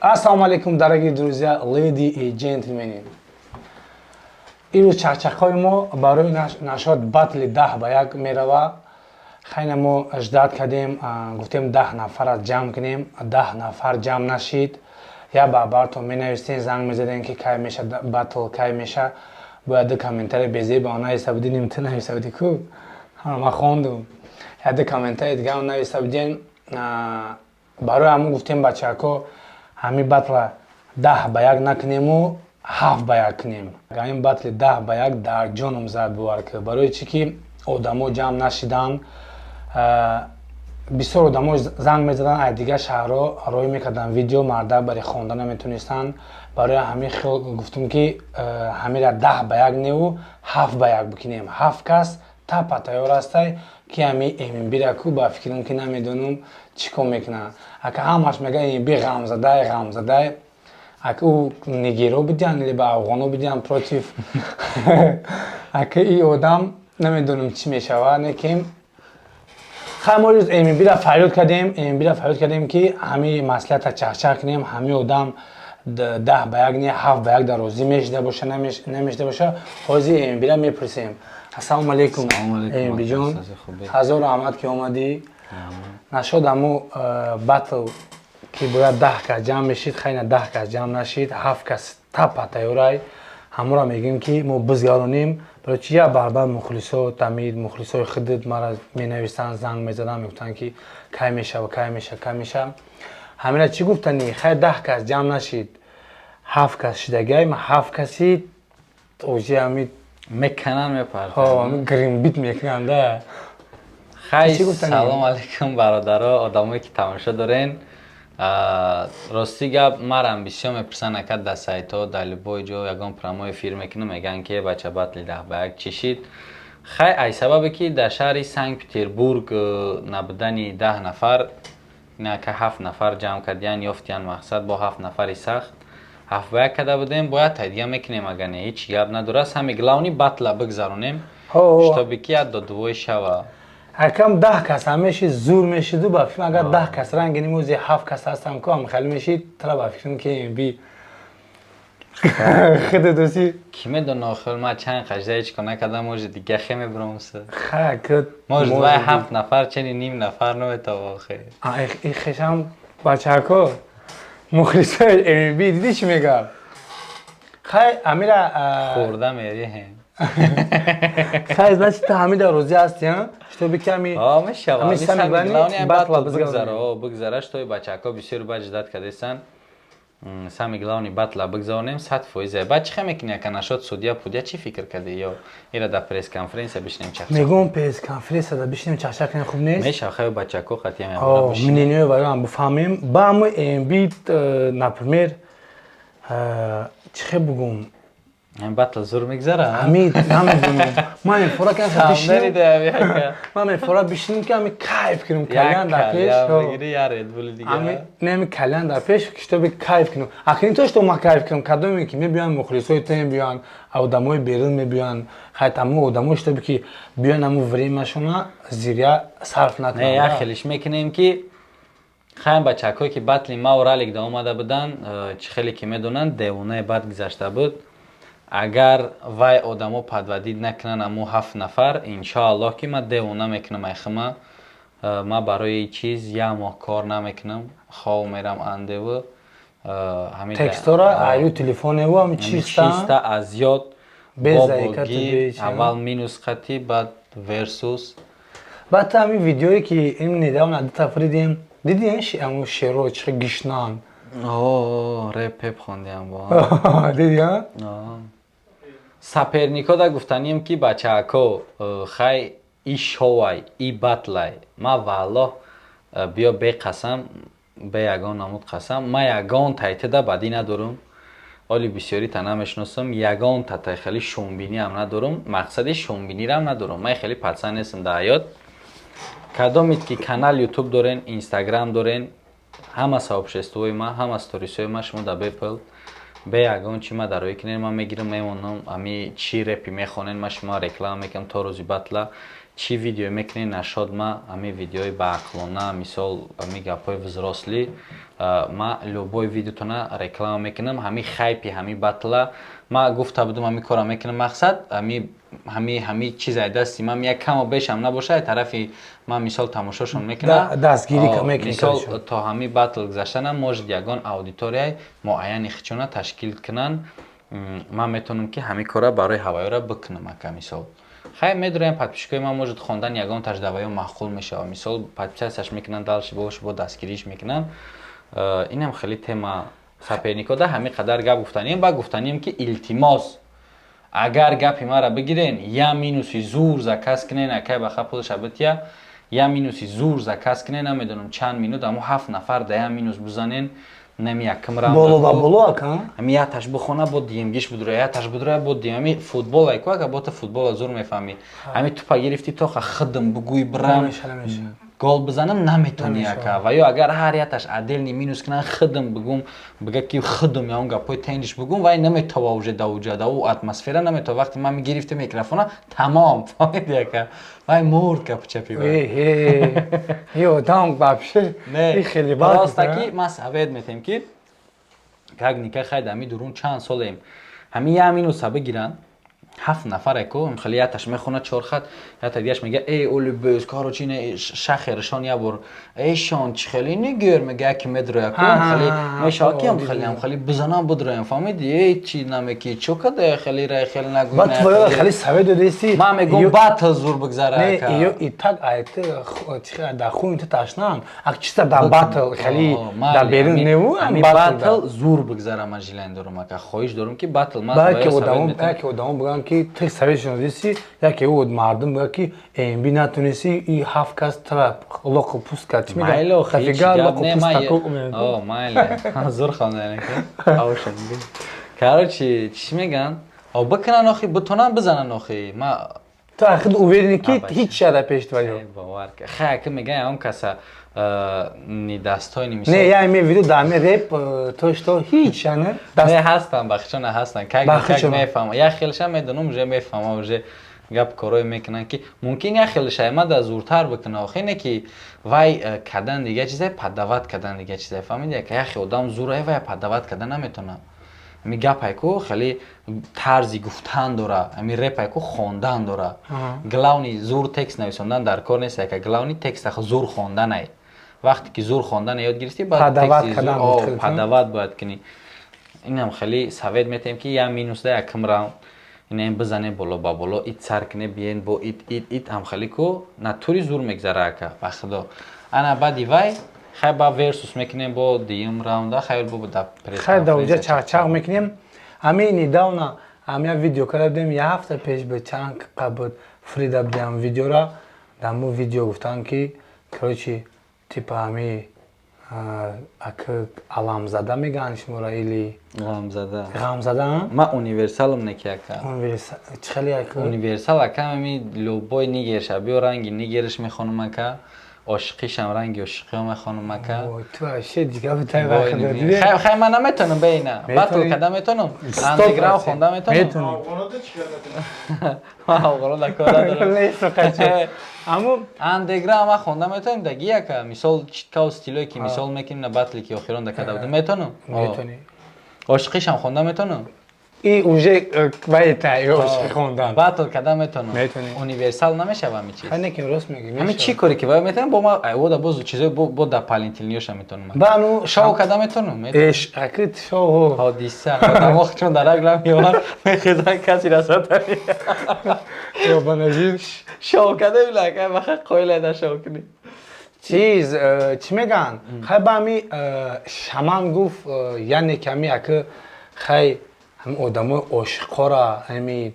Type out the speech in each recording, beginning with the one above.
Ассалому алейкум, дорогие друзья, леди и джентльмены. Имрӯз чақчақҳои мо барои нашод батли 10 ба 1 мерава. Хайна мо ждать кардем, гуфтем, 10 нафара ҷамъ кунем, 10 нафар ҷамъ нашид. Я ба бартон менавистен, занг мезадем, ки кай меша батл, кай меша. Бояд ду комментарий безеба нависта будинем, ту нависта будӣ ку, ман хондум. Я ду комментарий дигаам нависта будем. Барои ҳамон гуфтем, бачаҳако, ҳамин батла 10 ба 1 накунему, 7 ба 1 кунем. Ҳамин батли 10 ба 1 дар ҷоном зад, бовар ки. Барои чӣ ки одамо ҷамъ нашиданд, бисёр одамо занг мезаданд, аз дигар шаҳрҳо роҳӣ мекарданд видео, мардак барои хонда наметонистанд. Барои ҳамин хел гуфтум, ки ҳамира 10 ба 1 неву, 7 ба 1 бикунем. Ҳафт кас тапа тайёр ҳастай, ки ҳами ММБра ку, ба фикрам, ки намедонам чӣ кор мекунанд. Ака ҳамаш мега ММБ ғамзадай, ғамзадай. Ака ӯ нигеро бидиҳанд или ба афғоно бидиҳанд против ака и одам, намедонам чӣ мешавад. Не ки хай, мо рӯз ММБра фарёд кардем, ММБра фарёд кардем, ки ҳамин маслиҳата чахчах кунем. Ҳамин одам 10 ба 1 не, 7 ба 1 дар розӣ мешида боша, намешида боша. Ҳозир ММБра мепурсем. Ассалому алейкум, ММБ ҷон, ҳазор раҳмат, ки омадӣ. Нашод ҳамо батл, ки бояд 10 кас ҷамъ мешид, хайна 10 кас ҷамъ нашид, ҳафт кас тапа тайёрай. Ҳамонро мегӯем, ки мо бизгаронем. Барои чи як барбар мухлисо, тамид мухлисои худат мара менависанд, занг мезаданд, мегуфтанд, ки кай мешава, кай меша, кай меша. Ҳамина чӣ гуфтанӣ? Хай, 10 кас ҷамъ нашид, ҳафт кас шидагай. Ма ҳафт каси оҷи ҳами меканан, мепартанд, гримбит мекунанда. Хай, салом алейкум, бародаро, одамое ки тамошо дорен. Рости гап, марам бисёр мепурсанд, ака, дар сайтҳо, дар любой ҷо ягон прямой эфир мекунам, мегӯянд, ки бача, батли 10 ба 1 чӣ шид? Хай, ай сабабе ки дар шаҳри Санкт Петербург набудани 10 нафар, ака, ҳафт нафар ҷамъ кардиян, ёфтиян. Мақсад, бо ҳафт нафари сахт 7 ба 1 карда будем. Бояд тайдига мекунем, агар не, ҳеҷ гап надорад. Самое главное, батла бигзаронем, чтобы ки як додувой шава. Акам 10 кас ҳам мешид, зур мешиду, ба фикрам, агар 10 кас ранги нимози ҳафт кас ҳастам ку, ҳам хеле мешид. Тра ба фикрам, ки би хида доси. Ки медона, охир ман чанд қажда ҳеҷ кор накардам, может, дига хе мебиромса. Ха. Может, вай ҳафт нафар чени ним нафар наметава охир. Хешам бачако, мухлисои МБ, диди чӣ мегӯяд? Хай, амира хӯрда мериҳем. Хай, значит, ту ҳамида розӣ ҳасти, чтобы ки ами мешава бигзара, чтобы бачако бисёр баъд ждать кардесан. Самое главное, батла бигзаронем, 100%. Баъд чӣ хел мекунӣ, ака, нашод судья пудя чӣ фикр кардӣ? Ё ира дар пресс-конференсия бишинем, чахчах? Мегӯм, пресс-конференсия да бишинем, чахчах кунем, хуб нест? Мешава. Хай, бачако қатиям. Мнение ваёам бифаҳмем. Ба ҳамн МБ, например, чӣ хел бугум? Батл зур мегзара. Ҳамид намедонам, ман мефора ки ман мефора бишинем, ки ҳами кайф кунем, кальян дар пеш, не, ҳами кальян дар пеш, чтобы кайф кунем. Ахир то что ма кайф кунем, кадоме ки мебиёянд, мухлисои то мебиёянд, одамои берун мебиёянд. Хай, тамоми одамо, чтобы ки биёянд, ҳамун время шона зря сарф накунанд. Як хелиш мекунем, ки хайм, бачакҳое ки батли мау ралик да омада буданд, чӣ хеле ки медонанд, девонаи бад гузашта буд. Агар вай одамо подводить накунанд, аму ҳафт нафар, иншоаллоҳ, ки ман девона мекунам. Айхима ман барои чиз як моҳ кор намекунам, хов мерам андеву. Текстора аю телефоневу ами чиста аз ёд бобоги, аввал минус қатӣ, баъд версус. Баъд ҳами видеое, ки ин недавно дута фридем, диди, аму шеро чӣ гишнан? Реп пеп хондиам бо. Диди? Соперник ода гуфтанем, ки бачаако, хай, и шовай, и батлай, ма валлоҳ, биё, беқасам, бе ягон намуд қасам, ма ягон тайтида бадӣ надорум. Оли бисёрита намешиносам, ягон татай хеле шумбиниам надорум, мақсади шумбинирам надорум. Ман хеле патса нестам дар ҳаёт. Кадомед ки канал Ютуб дорен, Инстаграм дорен, ҳама сообщество и ма, ҳама сторис ҳои ма, шумо дар бепл, бе ягон чи ма дароӣ кунен, ман мегирам, мемонам. Ами чӣ репи мехонен, ма шумо реклама мекунам то рӯзи батла. Чӣ видео мекунен, нашод ма ами видеои баақлона, мисол, ами гапҳои взрослый. Ма любой видеотона реклама мекунам. Ҳами хайпи ҳами батла ма гуфта будам, ҳами кора мекунам. Мақсад ҳами чизай дасти ман як камо бешам набоша, тарафи ман, мисол, тамошошон мекунам. Дастгирӣ. Мисол, то ҳами батл гузаштанам, может, ягон аудиторияи муайяни хичона ташкил кунанд. Ман метавонам, ки ҳами кора барои ҳавайёра бикунам, ака. Мисол, хай, медонем, подписчикои ман, может, хондани ягон таждаваё маъқул мешавад. Мисол, подписаться мекунанд, дальше бо дастгириш мекунанд. Инам хеле тема соперникода. Ҳамин қадар гап гуфтанем. Ба гуфтанем, ки илтимос, агар гапи маро бигирен, я минуси зур заказ кунен, акай баха пулша битя, я минуси зур заказ кунен, намедонам чанд минут, амо ҳафт нафар да я минус бизанен. Нами якм раунд боло ба боло, ака. Ами яташ бихона, бо диемгиш будура, яташ будура, бо дием. Ами футбол айку, ака, бо ту футбола зур мефаҳмӣ. Ами тупа гирифтӣ, тоха хидм бугӯй, бирам гол бизанам, наметони, ака. Ва ё агар ҳар яташ отдельный минус кунан, хидм бугум, бига ки хидм ягон гапҳои тенҷиш бугум, вай наметова уже давуҷа даву атмосфера наметова. Вақте ман мегирифтем микрофона, тамом, фаҳмиди, ака, вай мурд гапчапи. Одам вообще. Не, просто ки ман совет метем, ки как ника хайд, ҳами дурун чанд солем, ҳами я минуса бигиранд ҳафт нафаре ку, хеле яташ мехонад чор хат, ята дигаш мега: «Эй, оли бес, короче, не шахершон я бор, эйшон чи хеле нигер», мега, яки медроя ку, хеле мешавад ки ам хеле ам хеле бизанам, будроям, фаҳмиди? Эй, чи намеки, чо када, хеле рай, хеле нагӯй. Баъд твоё хеле совет додеси. Ман мегӯм, батл зур бигзара. Не, ё и так айт дар хуни ту ташнан, ак чиста дар батл хеле дар берун неву. Ами батл зур бигзара, ман желание дорам, ака, хоҳиш дорам, ки батл ман Балки одамон, яке одамон бигӯянд, ки ту советшон додеси, яке ӯ мардум бигӯяд, ки МБ натунеси, и ҳафт кас тра лоқу пуст кард. Чӣ мегӯяд? Майли, зур хонда. Короче, чӣ мегӯянд, бикунан охи, битонан бизанан охи. Ма Ту ахид уверен, ки ҳеҷ шада пеш твоё? Бовар, хай, ки мегӯян, он каса недостойный. Мисол не, я имею в виду дар рэп, то что ҳеҷ ана. Не, ҳастан, бахчона ҳастан, как мефаҳмам, як хелша медонам, уже мефаҳмам, уже гап корое мекунанд, ки мумкин як хелша мада зуртар бикуна охи. Не ки вай кадан дига чизе, подавать кадан дига чизе, фаҳмиди? Як яхе одам зурае, вай подавать кадан наметонад. Ами гапай ку хеле тарзи гуфтан дора, ами репай ку хондан дора. Главный зур текст нависондан дар кор нест, яка, главный текста зур хонданай. Вақте ки зур хондан ёд гирифтӣ, баъд подавать бояд кунӣ. Инам хеле совет метаҳем, ки я минус да якм раунд инем бизане, боло ба боло ит сар куне, биен бо ит ит ит ҳам хеле ку натури зур мегзара, ака, ба худо. Ана баъди вай хай ба версус мекунем бо дуюм раунда, хай бо да. Хай, да уҷа чақчақ мекунем. Ҳамин недавно ҳам як видео карда будем, як ҳафта пеш буд, чанд қа буд, фрида будем видеора. Дар мо видео гуфтанд, ки, короче, типа ҳами ака аламзада мегӯянд шуморо или Ғамзада. Ғамзада. Ман универсалам, не ки, ака. Чӣ хеле, ака? Универсал, ака, ами любой нигерша биё, ранги нигерш мехонам, ака, ошиқишам ранги ошиқиё мехонам, ака. Ту вообще дига бутай вақт додӣ. Хай, хай, ман наметонам бейна батл када метонам, андеграунд хонда метонам. Ман афғонода кор надорам. Аммо андеграунд ман хонда метонам даги, ака. Мисол, читкау стилое ки мисол мекунем на батле ки охирон да када будам, метонам. Метонӣ. Ошиқишам хонда метонам. И уже вайта ошиқи хондан. Батл када метонам. Метонӣ. Универсал намешава ҳами чиз. Хай, не ки рост мегӣ. Ҳами чӣ коре ки вай метонам, бо ма айвода боз чизои бо дополнительныйёша метонам. Ба ну. Шоу када метонам. Эш, аки, шоу. Ҳодиса. Одамо чун дарак намеёванд, мехезан, каси расата. Ёбанажир. Шоу када била, кай баха қоила да шоу кунӣ. Чиз, чӣ мегӯянд? Хай, ба ҳами шаман гуфт, яъне ки ҳами аки, хай, ҳами одамои ошиқора, ҳами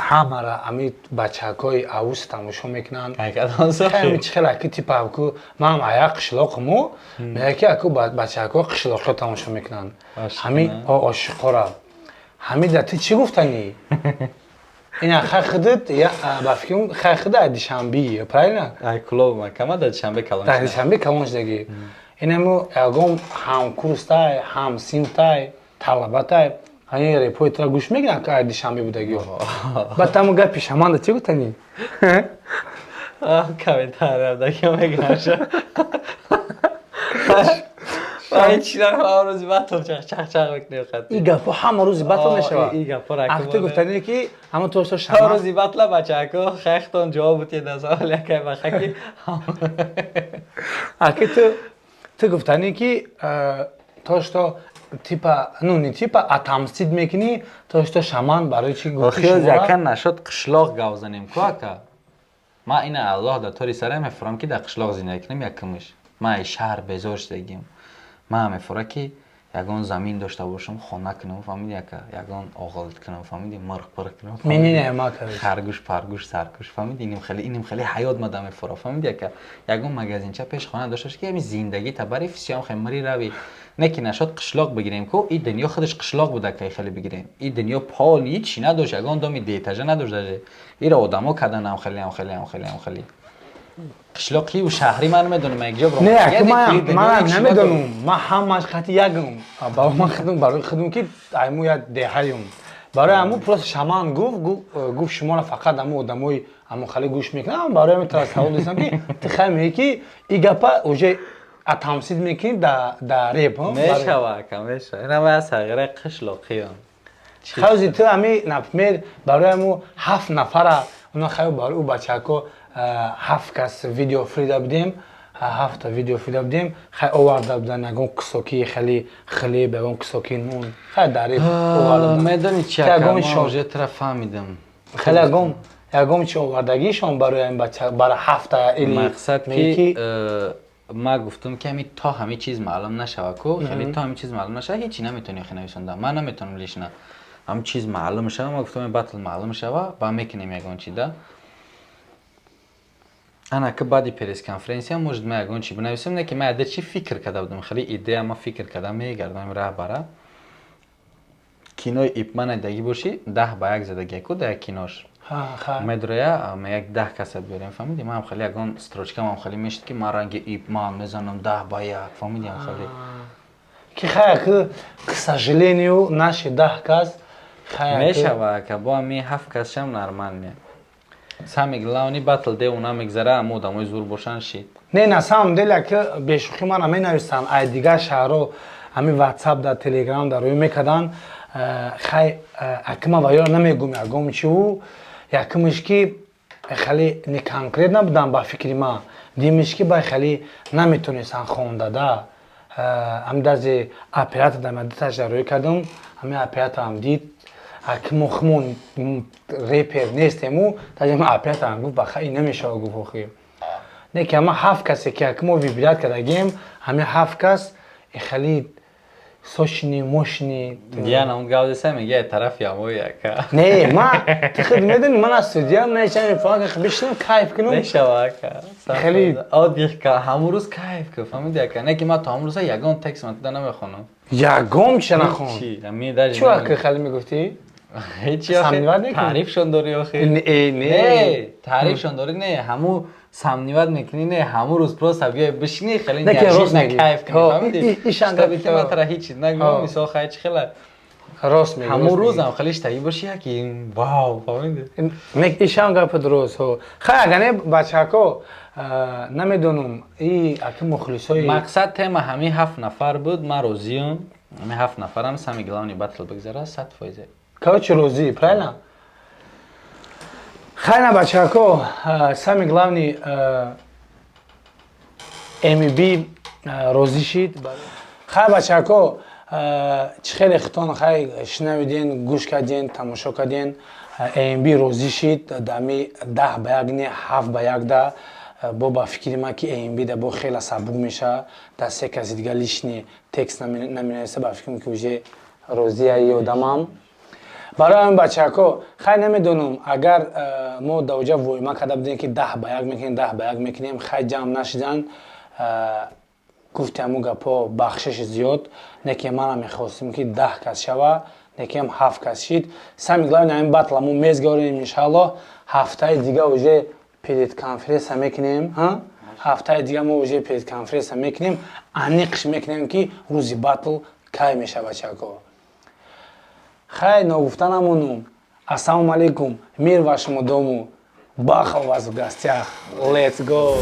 ҳамара, ҳами бачакҳои авус тамошо мекунанд. Ҳами чӣ хел, аки, типа аку ман аяк қишлоқму мега, ки аку бачакҳо қишлоқҳо тамошо мекунанд ҳами ошиқора. Ҳами да ту чӣ гуфтанӣ? Ина хай худат, ба фикрам, хай худа ай Душанби, правильно? Ай Кулоб, кама да Душанбе калон. Дар Душанбе калон шудагӣ. Инаму ягон ҳамкурстай, ҳамсинфтай, талабатай, ҳамин репои тура гӯш мекунад, ки ай Душанбе будагиё. Баъд таму гапи шаманда чӣ гуфтанӣ? Комментария дагиё мегӯяша. Рӯзи батл чақ-чақ мекунем. И гапҳо ҳама рӯзи батл мешавад. И гапҳо. Ак, ту гуфтанӣ, ки ҳама то то рӯзи батла, бачако, хайхтон ҷавоб бутед на савол якай бахаки. Аки, ту гуфтанӣ, ки то что типа, ну, не типа, отомстить мекунӣ, то что Шаман барои чӣ гуфти? Яка нашод қишлоқ гав занем ку, ака. Ман ина Аллоҳ дар тори сара мефурам, ки дар қишлоқ зиндагӣ кунем. Якумш, ман ай шаҳр безор шудагим. Ман мефура, ки ягон замин дошта бошам, хона кунам, фаҳмиди, ака, ягон оғил кунам, фаҳмиди, мирғ пирғ кунам, харгӯш паргӯш саркӯш, фаҳмиди, иним хеле ҳаёт мада мефура, фаҳмиди, ака. Ягон магазинча пеш хона дошта бош, ки ҳами зиндагӣ табари фисиём хе мири рави. Не ки нашод қишлоқ бигирем ку, и дунё худаш қишлоқ буда, кай хеле бигирем. И дунё пол ҳичи надошт, ягон доми деэтажа надошт даже. Ира одамо карданам хеле ам хеле ам хеле ам хеле қишлоқиву шаҳрӣ ман намедонам, якҷо. Не, манам намедонам, ман ҳамаш хати ягам. Ман худам барои худам, ки айму як деҳаюм, барои ҳаму просто Шаман гуфт, шуморо фақат ҳаму одамои ҳаму хали гӯш мекунам. Барои ҳамин тара савол дестам, ки ту хай мегӣ, ки и гапа уже отомстить мекунӣ да реп. Мешава, ака, мешава. Инама сағираи қишлоқиам. Хавзи ту ҳами, например, барои ҳаму ҳафт нафара уна хай, барои ӯ бачако ҳафт кас видео фирида будем, ҳафта видео фирида будем. Хай, оварда будан ягон кусоки хеле хлеб, ягон кусоки нун, хай, дареб. Медони чи, ака, тра фаҳмидам. Хеле ягон чи овардагишон барои ин бача, барои ҳафта или мақсад ки ма гуфтам, ки ҳами то ҳами чиз маълум нашава ку, хеле то ҳами чиз маълум нашава, ҳечи наметавони хе нависонда. Ман наметавонам лично. Ҳам чиз маълум шава, ма гуфтам, батл маълум шава, ба мекунем ягон чи да. Ана ки баъди пресс-конференсия, может, ма ягон чи бинависем. Не ки ма яде чи фикр карда будам, хеле идея ма фикр кардам, мегардам раҳбара. Кинои Ипмана дагӣ бошӣ, 10 ба 1 задагия ку да як кинош медроя, ма як 10 каса биёрем, фаҳмиди? Маам хеле ягон строчкамам хеле мешид, ки ман ранги Ипман мезанам 10 ба 1, фаҳмиди, ам хеле. Ки хая, ки, к сожалению, наши 10 кас. Мешава, ака, бо ами ҳафт касшам нормально. Самый главный, батл де уна мегзара, ама одамои зур бошанд, шид. Не, на самом деле, ки бешӯхӣ, мана менависанд ай дигар шаҳрҳо, ҳами Ватсап да, Телеграм да рӯй мекарданд. Хай, акима ва ёро намегум ягом чиу. Якумш, ки хеле не конкрет набудам ба фикри ман. Димиш, ки бай хеле наметонистанд хонда да. Ҳами дази оператор да дуташа рӯй кардам, ҳами операторам дид, ки мо хумон репер нестему. Таҷама операторам гуфт: «Ба хай, намешава», гуфт. Охи, не ки ҳама ҳафт касе, ки мо выбирать кардагем, ҳами ҳафт кас хеле сочный, мощный. Диана он гавдеса мега тарафи амои, ака. Не, ма ту худ медони, ман аз студиям нечам фалон, бишинам, кайф кунам. Мешава, ака. Хеле отдых ка, ҳамун рӯз кайф ку, фаҳмиди, ака. Не ки ман то ҳамун рӯза ягон текст матда намехонам. Ягон чиша нахон. Чӣ вақт хеле мегуфтӣ? Ҳечи, таърифшон дорӣ охи. Не. Не, таърифшон дорӣ, не, ҳаму сомневать мекунӣ, не, ҳамун рӯз просто биёй бишинӣ, хеле неожиданно кайф кунӣ, фаҳмиди? Ман тара ҳеч чиз нагӯям, мисол, хай, чи хела рост мегӯ. Ҳамун рӯзам хеле штаги боши, яки вау, фаҳмиди? Не, ишам гапи дуруст. Хай, агар не, бачако, намедонам, и аки мухлисои. Мақсад, тема ҳамин ҳафт нафар буд, ман розиам, ҳамин ҳафт нафарам самый главный батл бигзара, 100%. Короче, розӣ, правильно? Хай, на, бачако, самый главный, мб розӣ шид. Хай, бачако, чӣ хеле хитон, хай, шунавиден, гӯш карден, тамошо карден. Мб розӣ шид дами 10 ба 1, не, 7 ба 1 да. Бо ба фикри ман, ки мб да бо хеле сабук мешавад, да се каси дига лишний текст наменависа. Ба фикрам, ки уже розия одамам. Барои ҳамин, бачако, хай, намедонам, агар мо даоҷа войма карда будем, ки 10 ба 1 мекунем, 10 ба 1 мекунем, хай, ҷамъ нашидан. Гуфти ҳамун гапҳо, бахшиши зиёд. Не ки манам мехостем, ки 10 кас шава, не ки ҳам ҳафт кас шид. Самый главный, ҳамин батла мо мезгорем, иншааллоҳ. Ҳафтаи дига уже пресс-конференсия мекунем. Ҳафтаи дига мо уже пресс-конференсия мекунем, аниқш мекунем, ки рӯзи батл кай мешава, бачако. Хай, ногуфта намонум. Ассалому алейкум, мир вашему дому. Баха у вас в гостях. Let's go.